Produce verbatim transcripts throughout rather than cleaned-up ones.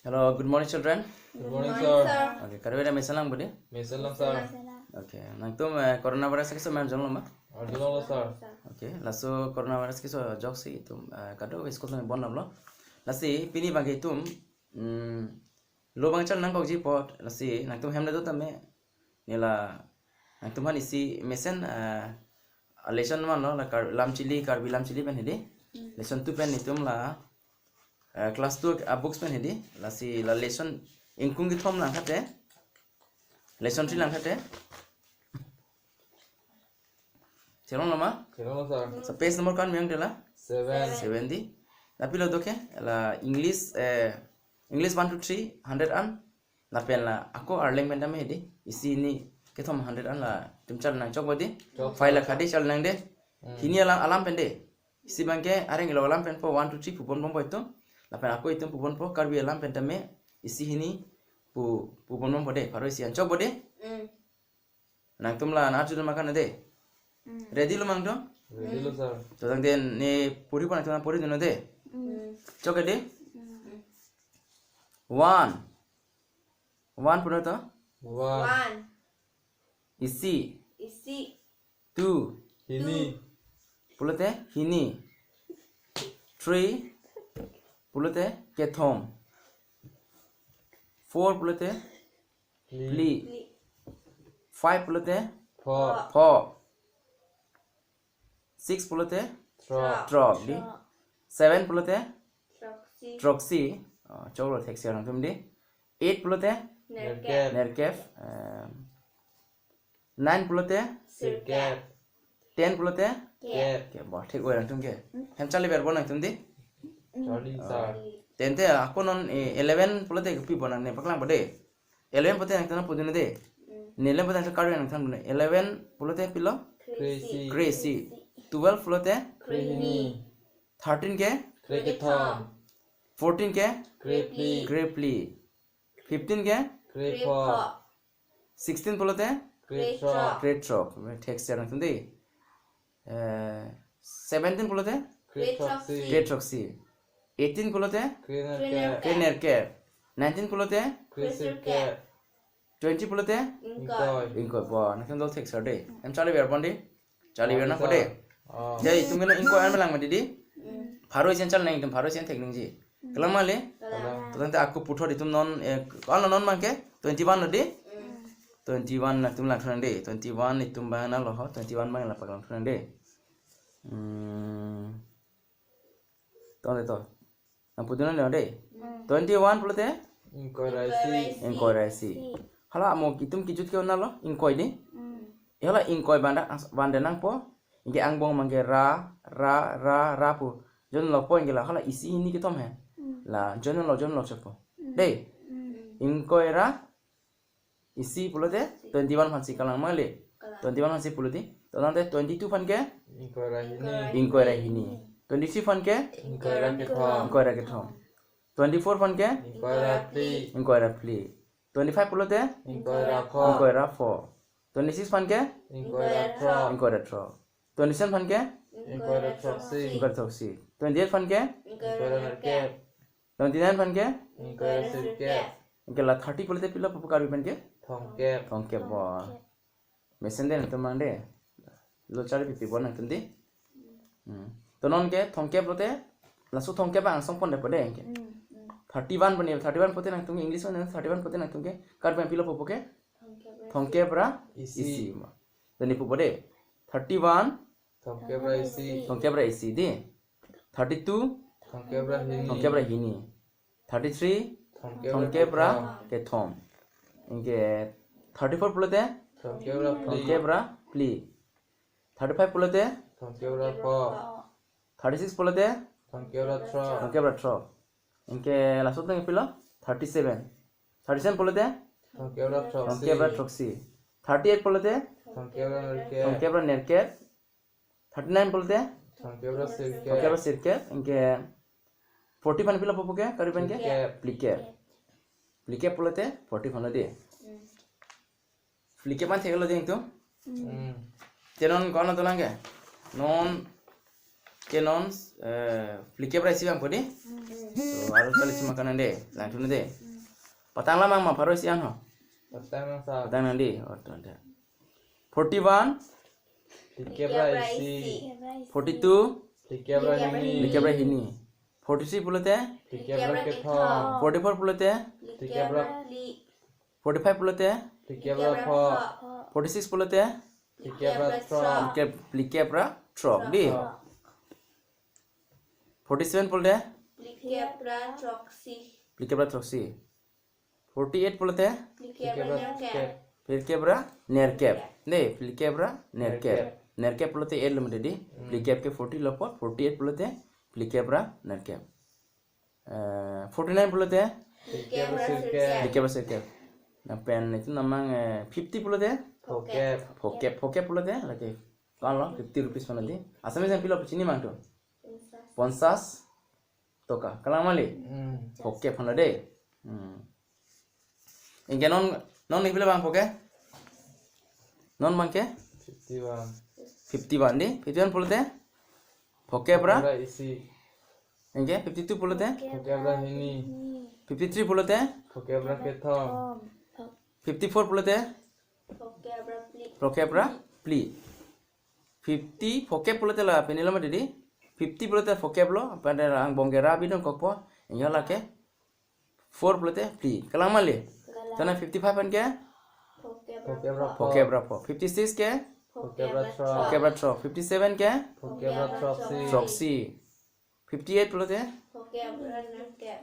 Hello, good morning, children. Good morning, sir. Okay, kadokave mesen lang budi. Mesen lang, sir. Okay, nangtum eh, coronavirus keso men jong lo ma? Arjulong lo, sir. Okay, laso coronavirus keso ajoksi itum eh, kadokave school tame bon lo. Lasi pini abangke itum mm, lo abang chal nangkokji apot, lasi nangtum hem le do tame. Nela nangtum aphan isi mesen eh, a lesson one lo, la Kar, Lamchili, Karbi Lamchili pen hedi. Lesson two pen itum la eh, class two a books pen hedi. Lasi la lesson ingkung kethom lang khate. Lesson three lang khate. Chelong lo ma? Chelong lo, sir. So page number kan miyang dela? Seven. Seven di. Lapi lo doke la English eh, English one to three hundred an. Lapen la ako Arleng pen tame hedi. Isi hini kethom hundred an la itum chal nangchok budi. Chok. File la khadi chal nang de. Hmm. Hini alam alam pen de. Isi abangke areng lo alam pen po one to three pubon bompo itum. Lapen ako itum pubon po Karbi alam pen tame. Isi hini pu pubon bompo de. Pharo isi an chok budi. Mm. Nangtum la na arju ma kan de. Mm. Ready lo ma nangtum? Ready lo, sir. To tangte ne puri pon nangtum puri dun de. Mm. Chok de. Mm. One. One pulo to. One. One. Isi. Isi. Two. Hini. Pulote hini. Three. Pulote kethom. Four pulote Phli. phli. Phli. Five pulote Pho. pho. Six pulote Throk. throk di. Throk. Seven pulote Throksi. throksi. Oh, choklo thekser nangtum di. Eight pulote Nerkep. nerkep. Um, nine pulote Sirkep. ten pulote Kep. Kep. ke bo thik oi nangtum ke. Hem charli ver bon nangtum di. Charli, sir. Tangte ako non eh, eleven pulote pi bon nangne paklang budi. Eleven pulote nangtum pudun de. Mm. Ne eleven pulote nangtum Karbi nangtum dun. Eleven pulote pilo. Kre-isi. Kre-isi. Twelve pulote Krehini. thirteen ke Krekethom. fourteen ke Krephli. krephli. Fifteen ke Krepho. sixteen pulote Krethrok. krethrok. Thekser nangtum di. Eh, seventeen pulote Krethroksi. kretthroksi. Eighteen pulote Krenerkep. krenerkep. Nineteen pulote Kresirkep. twenty pulote Ingkoi. ingkoi. Bo nangtum do thekser de. Hem charli ver bon di. Charli ver nangpo de. Oh. Jadi itum kena ingkoi an lang ma di di. Mm. Pharo isi an chal nang itum pharo isi an thek nangji. Kalang ma le. Kalang. To tangte ako puthot itum non eh, ko-an lo non abangke twenty-one lo di. Mm. Twenty-one nangtum langthu nang de. Twenty-one itum abang na lo ho. Twenty-one abang lapu langthu nang de. Hmm. To de to. Nangpudun nang de. Mm. Twenty-one pulote Ingkoi ra isi. ingkoi ra isi. Hala mo itum kijut ke-un lo ingkoi di. Mm. Hala ingkoi banda as- banda nangpo. Ingke angbong abangke ra ra ra ra pu. Jon lo po ingke la hala isi hini kethom he. Mm. La jon lo jon lo chepo. De. Mm. Ingkoi ra isi pulote twenty-one aphansi kalang ma le. Kalang. Twenty-one aphansi pulo di. To tangte twenty-two aphan ke Ingkoi ra hini. Ingkoi. ingkoi ra hini. Twenty-three aphan ke Ingkoi ra kethom. ingkoi ra kethom. Twenty-four aphan ke Ingkoi ra phli. ingkoi ra phli. Twenty-five pulote Ingkoi ra pho. ingkoi ra pho. Twenty-six aphan ke Ingkoi ra throk. ingkoi ra throk. Twenty-seven aphan ke Ingkoi ra throksi. ingkoi ra throksi. Twenty-eight aphan ke Ingkoi Ingkoi ra ra nerkep. twenty-nine aphan ke Ingkoi ra sirkep. ingke la thirty pulote pilo pupu Karbi pen ke Thomkep. thomkep bo. Mesen de nangtum mang de. Lo charli pipi bon nangtum di. Hmm. To non ke thomkep lote laso thomkep angsong pon de po de ke. Mm, mm. Thirty-one pon ye, thirty-one pulote nangtum ke English on thirty-one pulote nangtum ke Karbi pen pilo pupu ke Thomkep ra thomkep ra Isi. isi ma. Tani pupo de. Thirty-one Thomkep ra isi. thomkep ra isi di. Thirty-two Thomkep ra hini. thomkep ra hini. Thirty-three Thomkep ra thomkep ra kethom. kethom. Ingke thirty-four pulote Thomkep ra phli. thomkep ra phli. Thirty-five pulote Thomkep ra pho. thirty-six pulote Thomkep ra throk. thomkep ra throk. Ingke laso tang pilo thirty-seven. Thirty-seven pulote Thomkep ra throksi. thomkep ra throksi. Thirty-eight pulote Thomkep ra nerkep. thomkep ra nerkep. Thirty-nine pulote Thomkep ra sirkep. thomkep ra sirkep. Ingke forty aphan pilo pupu ke Karbi pen ke Phlikep. phlikep. Phlikep pulote forty aphan lo de. Mm. Phlikep aphan thek lo de itum. Hmm. Te non ko-an dolang ke? Non Ke non, eh, phlikep ra isi abang po dei. So, aro chali sima kanan dei, langthu dei. Patang lamang ma pharo isi an ho. Patang lang sa. Patang nang dei, oh, tuh ada. Forty-one, Phlikep ra isi. Forty-two, Phlikep ra hini. Phlikep ra hini. Forty-three pulote, Phlikep ra kethom. Forty-four pulote, Phlikep ra phli. Forty-five pulote, Phlikep ra pho. Forty-six pulote, Phlikep ra throk. Phlikep, phlikep ra throk dei. Throk. Forty-seven pulote, Phlikep ra throksi. Phlikep ra throksi. Forty-eight pulote, Phlikep ra nerkep. Phlikep ra nerkep. Dei, phlikep ra nerkep. Nerkep. Nerkep pulote eight lo mati dei. Hmm. Phlikep ke forty lo apot, forty-eight pulote phlikep ra nerkep. Eh, forty-nine pulote, Phlikep ra sirkep. Phlikep ra sirkep. Lapen itu namang, eh, fifty pulote, Phokep. Phokep, phokep pulote, lake. Ko-an lo, fifty rupees mana dei. Assamese pilo pachini abang tu. Ponsas. Ponsas toka. Kalang mali? Hmm. Phokep hana dei. Hmm. Anke non, non nihpilo abang phokep? Non abang ke? Fifty-one. Fifty-one dei. Fifty-one pulote, Phokep ra? Phokep ra isi. Anke fifty-two pulote? Phokep ra hini. Fifty-three pulote? Phokep ra kethom. Fifty-four pulote? Phokep ra phli. Phokep ra phli. Fifty, phokep pulote la pini lo mati dei. Fifty pulote phokep lo, pada angbong ke ra bidun kokpo, anke lake four pulote phli. Kalang mali? Kalang. Tana fifty-five anke? Phokep ra pho. Phokep ra pho. Fifty-six ke? Phokep ra throk. Phokep ra throk. Fifty-seven ke? Phokep ra throksi. Throksi. Fifty-eight pulote? Phokep ra nerkep.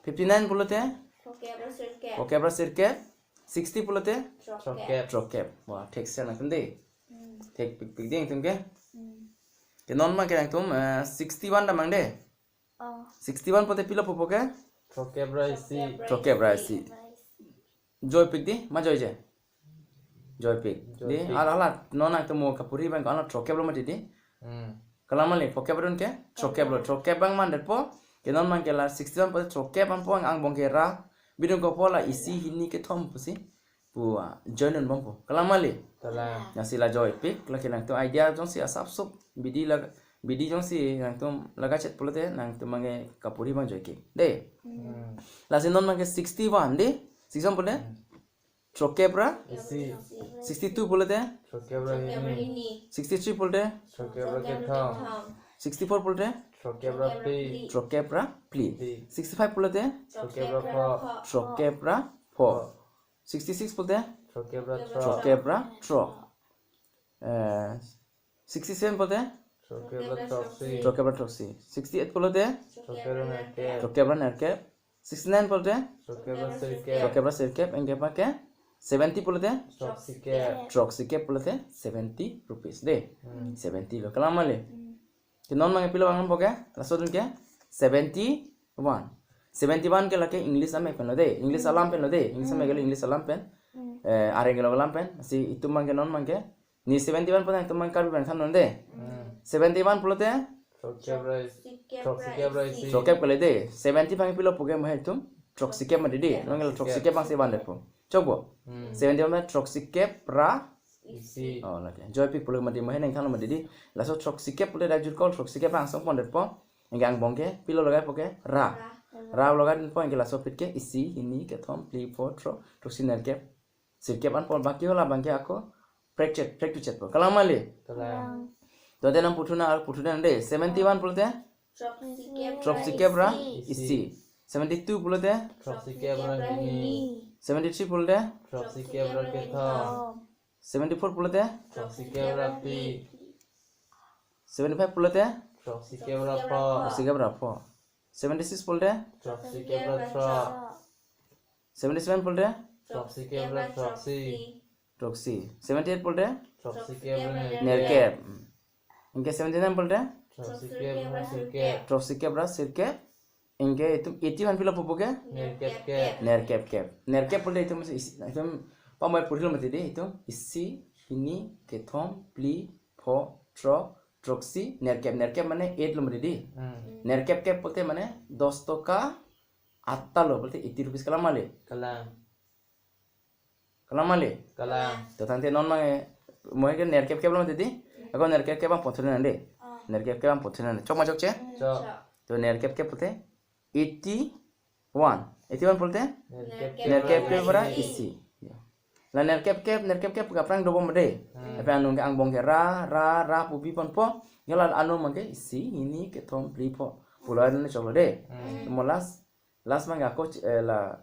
Fifty-nine pulote? Phokep ra sirkep. Phokep ra sirkep. Sixty pulote? Throkkep. Throkkep. Throkkep. Wah, theksen atum dei. Hmm. Thekpikpik dei atum ke. Hmm. Ke non abang ke atum, eh, sixty-one damnang dei. Oh. Sixty-one pulote pilo pupo ke? Phokep ra isi. Phokep ra isi. Joipik dei, ma joije? Joipik. Joipik. Dei, ala, ala, non nangtum mo kapuri abang ko ala throkkep lo mati dei. Hmm. Kalang mali, phokep adun ke? Throkkep lo, throkkep abang mandetpo. Ke non abang ke la sixty-one pulote throkkep anpo, angbong ke ra bidun kokpo, la isi hini kethom pusi pu, ah, join un bompo. Kalang mali? Kalang. Lasi la joipik, lake nangtum idea jongsi asap sup, bidi la, bidi jongsi nangtum lagachet pulote, nangtum abang ke kapuri abang joike. Dei? Hmm. Lasi non abang ke sixty-one dei? Sixty-one pulote? Hmm. Throkkep ra? Isi. Sixty-two pulote? Throkkep ra hini. Sixty-three pulote? Throkkep ra kethom. Sixty-four pulote? Throkkep ra phli. Throkkep ra phli. Phli. Sixty-five pulote? Throkkep ra pho. Throkkep ra pho. Pho. Sixty-six pulote? Throkkep ra throk. Throkkep ra throk. Eh, sixty-seven pulote? Throkkep ra throksi. Throkkep ra throksi. Sixty-eight pulote? Throkkep ra nerkep. Throkkep ra nerkep. Sixty-nine pulote? Throkkep ra sirkep. Throkkep ra sirkep, anke abang ke? Seventy pulote? Throksikep. Throksikep pulote seventy rupees dei. Hmm. Seventy lo. Kalang mali? Hmm. Ke non abang ke pilo abang po ke? Laso adun ke? Seventy-one. Seventy-one ke lake English amek pen lo dei. English alam pen lo dei. English amek ke lo English alam pen. Hmm. Eh, areng ke lo alam pen. Lasi itum abang ke non abang ke ni seventy-one pulote nangtum abang Karbi abang than non dei. Hmm. Seventy-one pulote? Throkkep ra isi. Throkkep ra isi. Throkkep kali dei. Seventy abang pilo puke mo itum? Throksikep mati dei. Nonke la throksikep abangsi mandetpo. Chokpo. Hmm. Seventy-one throkkep ra isi. Oh, lake. Joipik pulo mati mo nangthan lo mati dei. Laso throksikep pulote dak jut kol throksikep abang song pondetpo. Anke angbong ke pilo lagaipo ke ra. Ra. Ra lagai dunpo anke laso aphi ke isi, hini, kethom, phli, pho, thro, throksi, nerkep, sirkep anpo, baki hala abang ke ako prekchet, prektuchetpo. Kalang mali? Kalang. To dei nang puthuna, puthuna dei. Seventy-one pulote? Throkkep ra isi. Throkkep ra isi. Seventy-two pulote? Throkkep ra hini. Seventy-three pulote? Throkkep ra kethom. Seventy-four pulote? Throkkep ra phli. Seventy-five pulote? Throkkep ra pho. Throkkep ra pho. Seventy-six pulote? Throkkep ra throk. Seventy-seven pulote? Throkkep ra throksi. Throksi. Seventy-eight pulote? Throkkep ra nerkep. Nerkep. Hmm. Anke seventy-nine pulote? Throkkep ra sirkep. Throkkep ra sirkep. Anke itum eighty-one pilo pupo ke? Nerkepkep. Nerkepkep. Nerkep pulote itum isi, itum pamoi purilo mati dei itum isi, hini, kethom, phli, pho, thro, throksi, nerkep. Nerkep mane eight lo mati dei. Hmm. Nerkepkep pulote mane dos toka atta lo pulote eighty rupees, kalang mali? Kalang. Kalang mali? Kalang. To tangte non abang ke mo ke nerkepkep lo mati dei. Ako nerkepkep abang pothor nang dei. Ah. Nerkep kep an puthot nang. Chok ma chokche? Chok. To nerkep kep pulote eighty one. Eighty one pulote? Nerkep kep ra isi. Ya. La nerkep kep, nerkep kep ke aphrang dobom de. Hmm. Lapen anung ke angbong ke ra, ra, ra pu biponpo. Yo la anung abang ke isi, hini, kethom, phli, pho. Pulo anung choklo de. Hmm. Mo last, last abang ke ako ch-, eh, la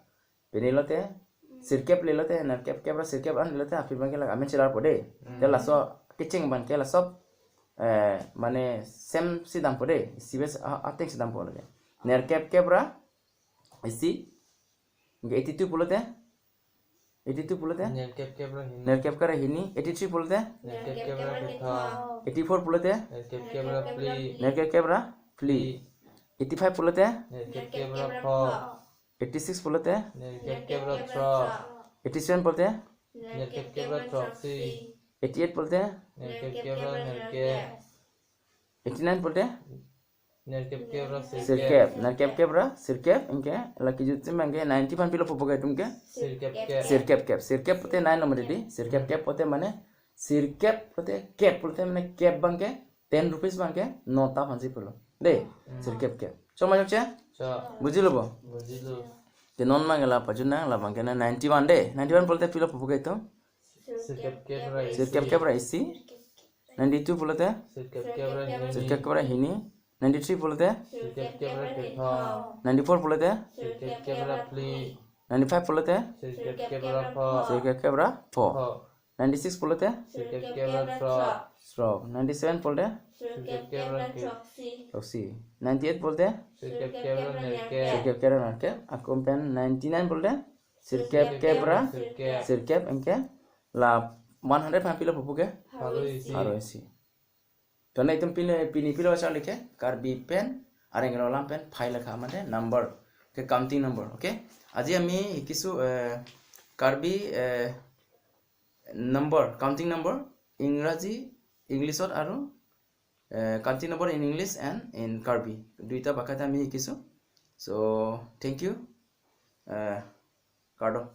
pini lote, sirkep le lote, nerkep kep ra sirkep an le lote, aphi abang ke la amen chelarpo de. Hmm. Te laso kecheng abang ke laso, eh, mane same si dampo de. Isi bes a-, ateng si dampo lake. Nerkep kep ra isi. Anke eighty two pulote? Eighty two pulote? Nerkep kep ra hini. Nerkep kep ra hini. Eighty three pulote? Nerkep kep ra kethom. Eighty four pulote? Nerkep kep ra phli. Nerkep kep ra phli. Eighty five pulote? Nerkep kep ra pho. Eighty six pulote? Nerkep kep ra throk. Eighty seven pulote? Nerkep kep ra throksi. Eighty eight pulote? Nerkep kep ra nerkep. Eighty nine pulote? Nerkep kep ra sirkep. Sirkep. Nerkep kep ra sirkep, anke la kijut sim abang ke ninety aphan pilo pupo ke itum ke? Sirkep kep. Sirkep kep. Sirkep pulote nine nomor di. Sirkep kep pulote mane, sirkep pulote, kep pulote mane kep abang ke ten rupees abang ke nota aphan si pulo. De, hmm, sirkep kep. Chok ma chokche? Chok. Bujilo bo? Bujilo. Te non abang ke la pajut nang, la abang ke na ninety one de. Ninety one pulote pilo pupo ke itum? Sirkep kep ra isi. Sirkep kep ra isi. Ninety two pulote? Sirkep kep ra hini. Sirkep kep ra hini. Ninety three pulote? Sirkep kep ra kethom. Ninety four pulote? Sirkep kep ra phli. Ninety five pulote? Sirkep kep ra pho. Sirkep kep ra pho. Pho. Ninety six pulote? Sirkep kep ra throk. Throk. Ninety seven pulote? Sirkep kep ra throksi. Throksi. Ninety eight pulote? Sirkep kep ra nerkep. Sirkep kep ra nerkep. Ako pen ninety nine pulote? Sirkep kep ra sirkep. Sirkep, anke la one hundred aphan pilo pupo ke? Pharo isi. Pharo isi. To na itum pini, pini pilo charli ke, Karbi pen areng alam pen phai lekha mate number ke, counting number, okay? Aji ami hikiso, eh, Karbi, eh, number, counting number, Ingraji, English ot aru, eh, counting number in English and in Karbi. Duita bakat ami hikiso. So, thank you. Eh, kardom.